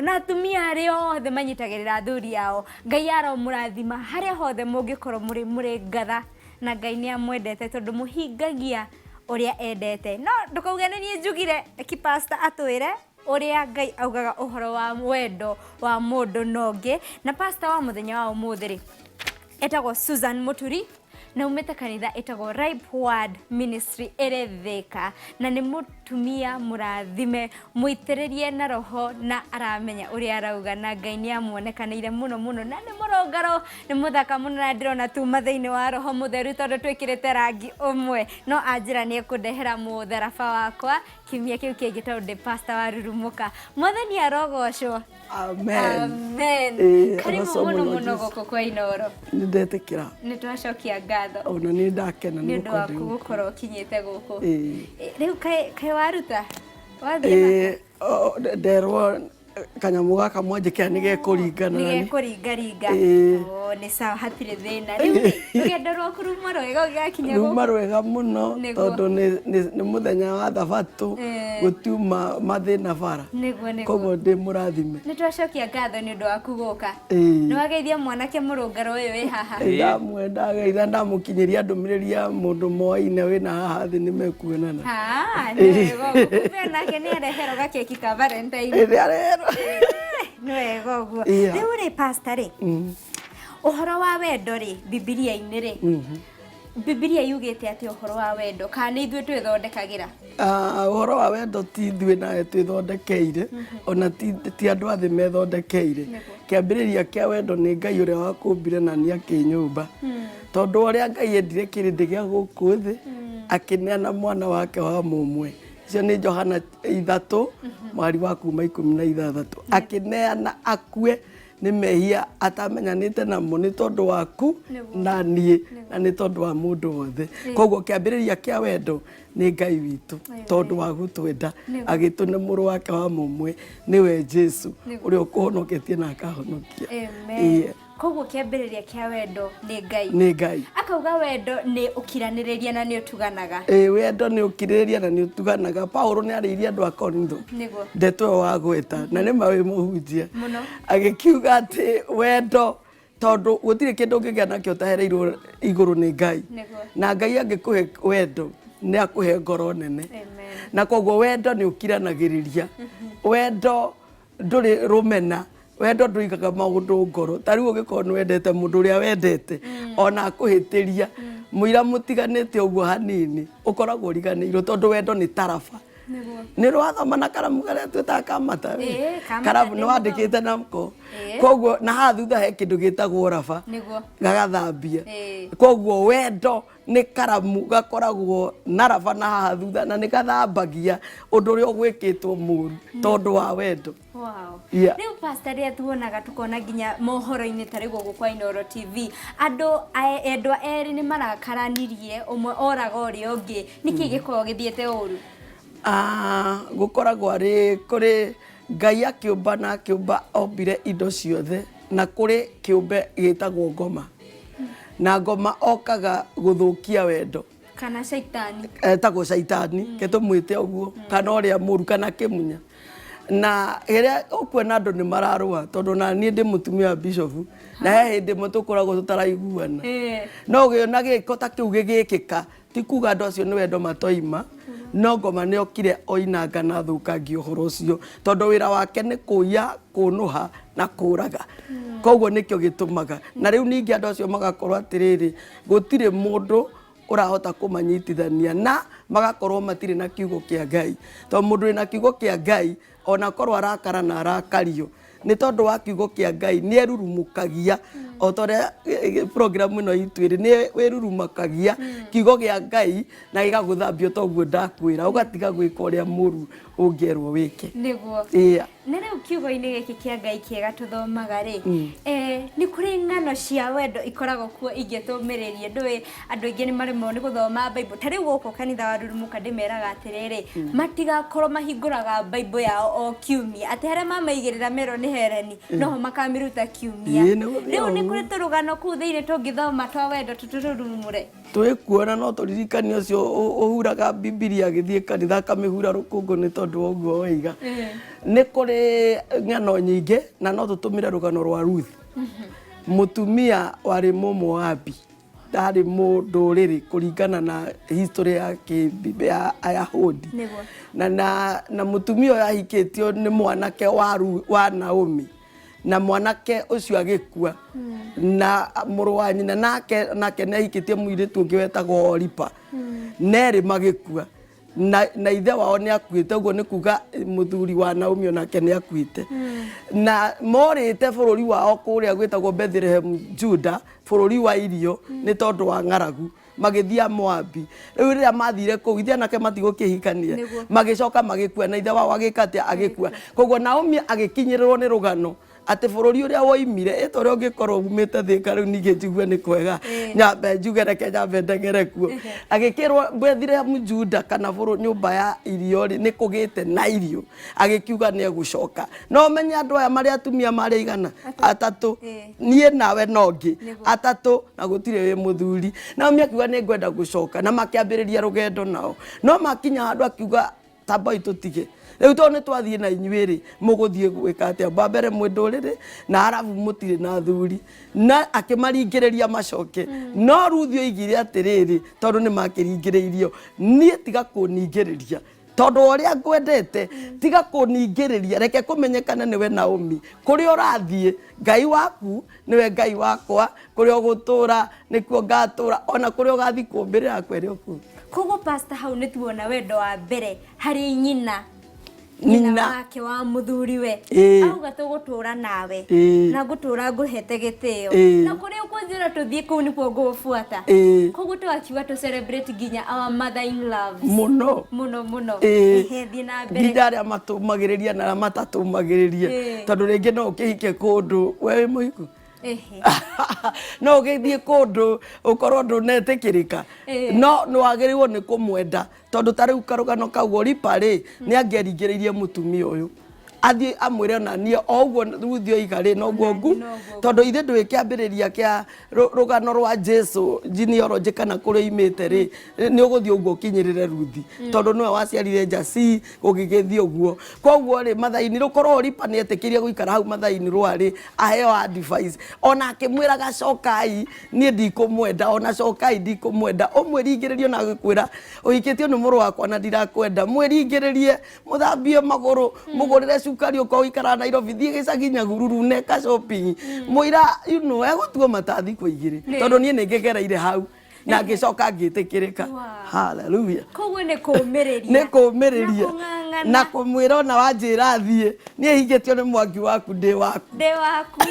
Na atumia arĩa othe manyitagĩrĩra athuri ao, Ngai aromũrathima harĩa hothe mũngĩkorwo mũrĩ, mũrĩ ngatha na Ngai nĩ amwendete tondũ mũhingagia ũrĩa endete. No ndũkauge nĩ niĩ njugire, reke pastor atwĩre ũrĩa Ngai augaga ũhoro wa wendo wa mũndũ na ũngĩ. Na pastor wa mũthenya wa ũmũthĩ rĩ, etagwo Susan Mũturi na umĩte kanitha ĩtagwo Ripe Word Ministry ĩrĩ Thĩka, na nĩ mũtumia mũrathime, mũitĩrĩrie na roho na aramenya ũrĩa arauga, na Ngai nĩ amuonekanĩire mũno mũno, na nĩ mũrũngaro, nĩ mũthaka mũno, na ndĩrona tuma thĩinĩ wa roho mũtheru tondũ twĩkĩrĩte rangi ũmwe. No anjĩra nĩ ekũndehera mũtharaba wakwa kiumia kĩu kĩngĩ tondũ ndĩ pastor wa Rurumũka. Mwathani arogocwo. Amen. Amen. Ĩĩ, Karibu ũgoco mũno mũno mũno Jesũ. gũkũ kwa Inooro. Nĩ ndetĩkĩra. Nĩ twacokia ngatho Ona nĩ ndakena nĩ nĩ ũndũ gũkorwo waku ndĩ gũkũ. gũkorwo ũkinyĩte gũkũ. Ĩĩ. Rĩu kaĩ waruta? Wathiĩ nako? Ĩĩ, nderwo kanyamũ gaka mwanjĩkĩra nĩ gekũringana Nĩ na nĩ. gekũringaringa. Ĩĩ. Oh, nĩ sawa, hatirĩ thĩna. Rĩu rĩ, rũgendo rwaku ruma rwega ũgĩgakinya Ruma gũkũ? rwega mũno. Nĩguo. Tondũ nĩ mũthenya wa thabatũ. Gũtiuma mathĩna bara. Nĩguo, nĩguo. Koguo ndĩ mũrathime. Nĩ twacokia ngatho nĩ ũndũ waku gũka. Ĩĩ. Nĩ wageithia mwanake mũrũngarũ ũyũ wĩ haha? Ĩĩ, ndamwenda geitha, ndamũkinyĩria ndũmĩrĩri ya mũndũ moaine wĩna haha thĩ nĩ mekuonana. Ah, nĩ wega ũguo. Kumbe onake nĩ areherwo gakeki ka Valentine. Ĩĩ, nĩ areherwo. Nĩ wega ũguo. Yeah. Rĩu rĩ, pastor rĩ, ũhoro wa wendo rĩ, Bibilia-inĩ rĩ, Bibilia yugĩte atĩa ũhoro wa wendo, kana nĩ ithuĩ twĩthondekagĩra? Ah, ũhoro wa wendo ti ithuĩ nawe twĩthondekeire, ona ti andũ a thĩ methondekeire. Kĩambĩrĩria kĩa wendo nĩ Ngai ũrĩa wakũmbire na niĩ akĩnyũmba. Tondũ ũrĩa Ngai endire kĩrĩndĩ gĩa gũkũ thĩ, akĩneana mwana wake wa mũmwe. Icio nĩ Johana 3 mweri wa kuma 16. Akĩneana akue nĩ mehia atamenyanĩte namo nĩ tondũ waku na niĩ na nĩ tondũ wa mũndũ wothe. Koguo kĩambĩrĩria kĩa wendo nĩ Ngai witũ, tondũ wa gũtwenda agĩtũne mũrũ wake wa mũmwe, nĩwe Jesu, ũrĩa ũkũhonoketie na akahonokia. Amen. Koguo kĩambĩrĩria kĩa wendo nĩ Ngai. Nĩ Ngai. Akauga wendo nĩ ũkiranĩrĩria na nĩ ũtuganaga. Ĩĩ, wendo nĩ ũkirĩrĩria na nĩ ũtuganaga. Paulo nĩ arĩirie andũ a Korintho. Ndeto ĩyo wagweta, na nĩ ma wĩ mũhunjia. Mũno. Agĩkiuga atĩ wendo, tondũ gũtirĩ kĩndũ ũngĩgĩa nakĩo ũtahereirwo igũrũ nĩ Ngai. Na Ngai angĩkũhe wendo, nĩ akũhe ngoro nene. Amen. Na koguo wendo nĩ ũkiranagĩrĩria. Wendo ndũrĩ rũmena. Wendo ndũigaga maũndũ ngoro. Ta rĩu ũngĩkorwo nĩ wendete mũndũ ũrĩa wendete, ona akũhĩtĩria, mũira mũtiganĩte ũguo hanini, ũkoragwo ũriganĩirwo tondũ wendo nĩ taraba. Nĩ rwathoma na karamu karĩa twĩtaga kamata. Ĩĩ, kamata Karamu nĩ nĩ wandĩkĩte nako. Ĩĩ. Koguo na haha thutha he kĩndũ gĩtagwo raba. Gagathambia. Koguo wendo nĩ karamu gakoragwo na raba na haha thutha, na nĩ gathambagia ũndũ ũrĩa ũgwĩkĩtwo mũru tondũ wa wendo. Wow. Yeah. Rĩu pastor, rĩrĩa tuonaga tukona nginya mohoro-inĩ ta rĩu gũkũ kwa Inooro TV, andũ endwa erĩ nĩ marakaranirie, ũmwe oraga ũrĩa ũngĩ, nĩkĩ gĩkoragwo gĩthiĩte ũru? Ah, gũkoragwo arĩ kũrĩ Ngai akĩũmba na akĩũmba ombire indo ciothe, na kũrĩ kĩũmbe gĩtagwo ngoma, na ngoma okaga gũthũkia wendo. Kana caitani. Etagwo caitani, ke tũmwĩte ũguo, kana ũrĩa mũru, kana kĩmunya. Na rĩrĩa ũkuona andũ nĩ mararũa, tondũ na niĩ ndĩ mũtumia wa bishofu, na he hĩndĩ ĩmwe tũkoragwo tũtaraiguana. No ũgĩona gĩko ta kĩu gĩgĩkĩka, ti kuga andũ acio nĩ wendo matoima, no ngoma nĩ okire oinanga na athũkangia ũhoro ũcio, tondũ wĩra wake nĩ kũiya, kũnũha na kũraga. Koguo nĩkĩo gĩtũmaga. Na rĩu ningĩ andũ acio magakorwo atĩrĩrĩ, gũtirĩ mũndũ ũrahota kũmanyitithania, na magakorwo matirĩ na kiugo kĩa Ngai. Tondũ mũndũ wĩna kiugo kĩa Ngai, ona korwo arakara na arakario, nĩ tondũ wa kiugo kĩa Ngai nĩ erurumũkagia. O ta ũrĩa program ĩno itũ ĩrĩ, nĩ wĩrurumũkagia kiugo kĩa Ngai na gĩgagũthambia toguo ndakwĩra, ũgatiga gwĩka ũrĩa mũru ũngĩerwo wĩke. Nĩguo. Yeah. Na rĩu kiugo-inĩ gĩkĩ kĩa Ngai kĩega tũthomaga rĩ, nĩ kũrĩ ng'ano cia wendo ikoragwo kuo ingĩtũmĩrĩria. Ndũĩ andũ aingĩ nĩ maremagwo nĩ gũthoma Bible. Ta rĩu gũkũ kanitha wa Rurumũka ndĩmeraga atĩrĩrĩ, matigakorwo mahingũraga Bible yao o kiumia, atĩ harĩa mamaigĩrĩra mero nĩ Hereni noho makamĩruta kiumia. Ĩĩ, nĩguo Rĩu nĩ ũguo. kũrĩ tũrũgano kũu thĩinĩ tũngĩthoma twa wendo tũtũrurumũre. Twĩkuona no tũririkanie ũcio ũhuraga Bibilia agĩthiĩ kanitha akamĩhura rũkũngũ nĩ tondũ wa ũguo woiga. Nĩ kũrĩ ng'ano nyingĩ na no tũtũmĩre rũgano rwa Ruth. Mũtumia warĩ Mũmoabi, ndarĩ mũndũrĩrĩ kũringana na history ya kĩ ya Ayahudi. Nĩguo. Na mũtumia ũyũ ahikĩtio nĩ mwanake wa Naomi. Na mwanake ũcio agĩkua na mũrũ wa nyina nake nĩ ahikĩtie mũirĩtu ũngĩ wetagwo Oripa nerĩ magĩkua na ithe wao nĩ akuĩte, ũguo nĩ kuga mũthuri wa Naomi onake nĩ akuĩte, na morĩte bũrũri wao kũrĩa gwĩtagwo Bethlehem Juda, bũrũri wa irio, nĩ tondũ wa ng'aragu magĩthiĩ Moabi. Rĩu rĩrĩa mathire kũu ithe anake matigũkĩhikania, magĩcoka magĩkua na ithe wao agĩka atĩa? Agĩkua. Koguo Naomi agĩkinyĩrĩrwo nĩ rũgano atĩ bũrũri ũrĩa woimire ĩta ũrĩa ũngĩkorwo umĩte Thĩka rĩu ningĩ njigue nĩ kwega nyambe njuge reke nyambe ndeng'ere kuo. Agĩkĩrwo Bethlehem Juda kana nyũmba ya irio rĩ nĩ kũgĩte na irio, agĩkiuga nĩ egũcoka. No menye andũ aya marĩ atumia marĩ igana atatũ, niĩ nawe no ngĩ atatũ na gũtirĩ wĩ mũthuri. Naomi akiuga nĩ ngwenda gũcoka, na makĩambĩrĩria rũgendo nao, no makinya handũ akiuga tamboi tũtige rĩu tondũ nĩ twathiĩ na inyuĩ rĩ, mũgũthiĩ gwĩka atĩa? Wa mbere mwĩ ndũrĩrĩ na arabu mũtirĩ na athuri, na akĩmaringĩrĩria macoke. No Ruthi oigire atĩrĩrĩ, tondũ nĩ makĩringĩrĩirio, niĩ tiga kũningĩrĩria tondũ ũrĩa ngwendete, tiga kũningĩrĩria, reke kũmenyekane nĩwe Naomi, kũrĩa ũrathiĩ Ngai waku nĩwe Ngai wakwa, kũrĩa ũgũtũra nĩkuo ngatũra, ona kũrĩa ũgathiĩ kũmbĩrĩra yakwa ĩrĩ o kũu. Koguo pastor, hau nĩ tuona wendo wa mbere harĩ nyina nyina Nyina. wake wa mũthuriwe. Auga tũgũtũra nawe na ngũtũra ngũhete gĩtĩo na kũrĩa ũkũnjĩra tũthiĩ kũu nĩkuo ngũgũbuata. Koguo tũgakiuga tũ celebrate nginya our mother in love mũno mũno mũno. Ehe, thiĩ na mbere. Nginya arĩa matũmagĩrĩria na arĩa matatũmagĩrĩria, tondũ rĩngĩ no ũkĩhike kũndũ we wĩ mũhiku, no ũgĩthiĩ kũndũ ũkorwo ndũnetĩkĩrĩka, no nĩ wagĩrĩirwo nĩ kũmwenda, tondũ ta rĩu karũgano kau Oripa rĩ nĩ angĩaringĩrĩirie mũtumia ũyũ athiĩ amwĩre ona niĩ o ũguo Ruthi oiga rĩ noguo ngu noguo. Tondũ ithe ndũĩ kĩambĩrĩria kĩa rũgano rwa Jesu genealogy kana kũrĩa oimĩte rĩ, nĩ ũgũthiĩ ũguo ũkinyĩrĩre Ruthi, tondũ nĩwe waciarire Jasi gũgĩgĩthiĩ ũguo. Koguo rĩ mathaini rũkorwo Oripa nĩ etĩkĩrie gũikara hau mathaini rwarĩ aheo advice, ona akĩmwĩraga cokai niĩ ndikũmwenda, ona cokai ndikũmwenda, ũmwĩringĩrĩrie ona agĩkwĩra ũhikĩtio nĩ mũrũ wakwa na ndirakwenda, mwĩringĩrĩrie, mũthambie magũrũ, mũgũrĩre cukari, ũkorwo ũikaraga Nairobi thiĩ gĩcagi Nyahururu neka shopping, mũira egũtuo mata thikũ igĩrĩ, tondũ niĩ nĩ ngĩgereire hau na ngĩcoka ngĩtĩkĩrĩka. Hallelujah. Koguo nĩ kũũmĩrĩria. Nĩ kũũmĩrĩria na kũng'ang'ana na kũmwĩra ona wanjĩra thiĩ niĩ hingĩtio nĩ mwangi waku ndĩ waku. Ndĩ waku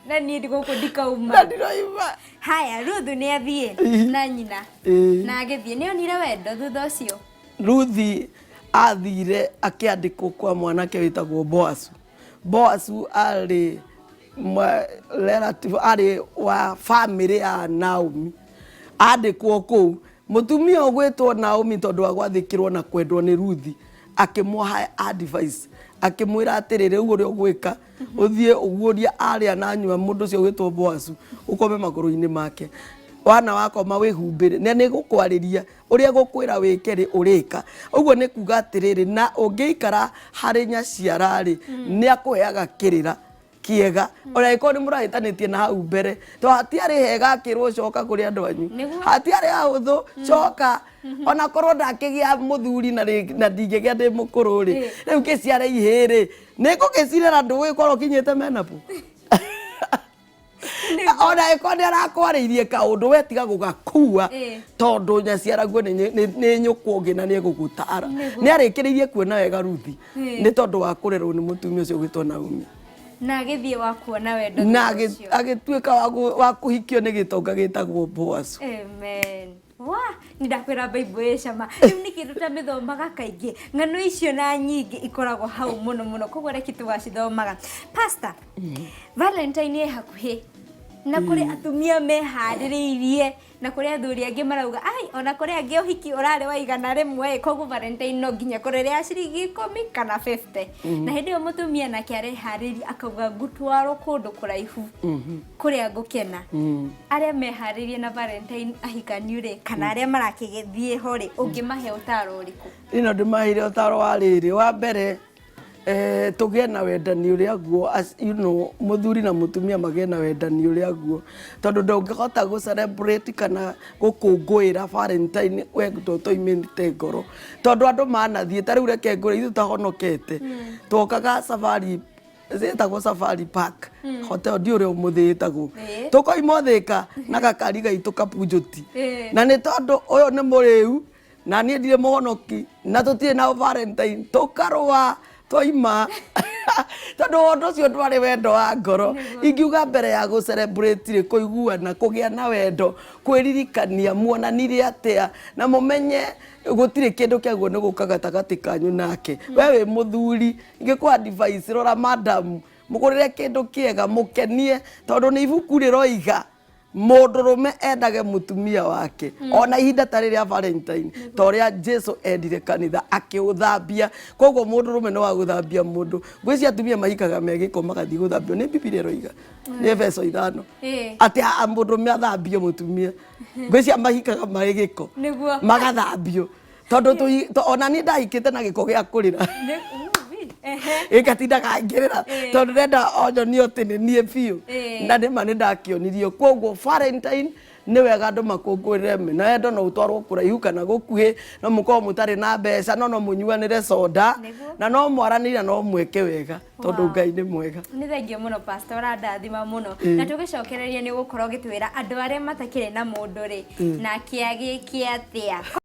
na niĩ gũkũ ndikauma. Na ndiroima. Haya, Ruthu nĩ athiĩ na nyina na agĩthiĩ nĩ onire wendo thutha ũcio. Ruthi athire akĩandĩkwo kwa mwanake wĩtagwo Boasu. Boasu arĩ relative, arĩ wa family ya Naomi. Andĩkwo kũu mũtumia ũgwĩtwo Naomi tondũ wa gwathĩkĩrwo na kwendwo nĩ Ruthi akĩmũha advice, akĩmwĩra atĩrĩ, rĩu ũrĩa ũgwĩka ũthiĩ ũguũrie arĩa na nyua mũndũ ũcio ũgwĩtwo Boasu, ũkome magũrũ-inĩ make, wana wakoma wĩhumbĩre na nĩ gũkwarĩria ũrĩa gũkwĩra wĩke rĩ ũrĩka ũguo. Nĩ kuga atĩrĩrĩ, na ũngĩikara harĩ nyaciara rĩ nĩ akũheaga kĩrĩra kĩega ona ĩkorwo nĩ mũrahĩtanĩtie na hau mbere, to hatiarĩ hega akĩrwo coka kũrĩ andũ anyu. Hatiarĩ hahũthũ coka ona korwo ndakĩgĩa mũthuri na ndingĩgĩa ndĩ mũkũrũ rĩ, rĩu ngĩciara ihĩĩ rĩ nĩ ngũgĩcirera, ndũgũgĩkorwo ũkinyĩte menabu. Ona ĩkorwo nĩ arakwarĩirie kaũndũ we tiga gũgakua, tondũ nyaciaraguo nĩ nyũkwa ũngĩ na nĩ egũgũtara. Nĩ arĩkĩrĩirie kuona wega Ruthi nĩ tondũ wa kũrerwo nĩ mũtumia ũcio ũgwĩtwo Naomi. Na agĩthiĩ wa kuona wendo na thutha ũcio. Agĩtuĩka wa kũhikio nĩ gĩtonga gĩtagwo Boazu. Amen. Wa nĩ ndakwĩra Bible ĩ cama. Rĩu nĩ kĩndũ tamĩthomaga kaingĩ, ng'ano icio na nyingĩ ikoragwo hau mũno mũno, koguo reke tũgacithomaga. Pastor, Valentine ĩ hakuhĩ. Na kũrĩ atumia meharĩrĩirie, na kũrĩ athuri angĩ marauga ai, ona kũrĩ angĩ ũhiki ũrarĩ wa 100, koguo Valentine no nginya kũrĩ rĩa ciringi 10 kana 50. Na hĩndĩ ĩyo mũtumia nake areharĩria akauga ngũtwarwo kũndũ kũraihu kũrĩa ngũkena. Arĩa meharĩirie na Valentine ahikaniu rĩ, kana arĩa marakĩgĩthiĩ ho rĩ, ũngĩmahe ũtaro ũrĩkũ? Ĩno ndĩmaheire ũtaro wa rĩrĩ, wa mbere, tũgĩe na wendani ũrĩa guo, mũthuri na mũtumia magĩe na wendani ũrĩa guo, tondũ ndũngĩhota gũ celebrate kana gũkũngũĩra Valentine wendo ũtoimĩte ngoro, tondũ andũ manathiĩ ta rĩu reke ngwĩre ithuĩ tũtahonokete, twokaga safari ĩtagwo Safari Park Hotel, ndiũ ũrĩa ũmũthĩ ĩtagwo, tũkoima Thĩka na gakari gaitũ kapunjũti, na nĩ tondũ ũyũ nĩ mũrĩu na niĩ ndirĩ mũhonoki na tũtirĩ na Valentine, tũkarũa twaima tondũ ũndũ ũcio ndwarĩ wendo wa ngoro. Ingiuga mbere ya gũ celebrate rĩ, kũiguana, kũgĩa na wendo, kwĩririkania muonanire atĩa, na mũmenye gũtirĩ kĩndũ kĩagwo nĩ gũka gatagatĩ kanyu nake. We wĩ mũthuri, ingĩkũ advice, rora madam, mũgũrĩre kĩndũ kĩega, mũkenie, tondũ nĩ ibuku rĩroiga mũndũrũme endage mũtumia wake ona ihinda ta rĩrĩa Valentine, ta ũrĩa Jesu endire kanitha akĩũthambia. Koguo mũndũrũme nĩ wa gũthambia mũndũ. Ngwĩciria atumia mahikaga me gĩko magathiĩ gũthambio, nĩ Bibilia ĩroiga, nĩ Efeso 5, atĩ mũndũrũme athambie mũtumia. Ngwĩciria mahikaga marĩ gĩko magathambio, tondũ ona niĩ ndahikĩte na gĩko gĩa kũrĩra, ĩgatindaga ngĩrĩra tondũ ndĩrenda onjonio atĩ nĩ niĩ biũ, na nĩma nĩ ndakĩonirio. Koguo Valentine nĩ wega andũ makũngũĩre mena wendo, no ũtwarwo kũraihu kana gũkuhĩ, no mũkorwo mũtarĩ na mbeca, no mũnyuanĩre soda na no mwaranĩrie na no mweke wega, tondũ Ngai nĩ mwega. Nĩ thengiũ mũno, Pastor, ũrandathima mũno. Na tũgĩcokereria nĩ ũgũkorwo ũgĩtwĩra andũ arĩa matakĩrĩ na mũndũ rĩ, nake agĩke atĩa?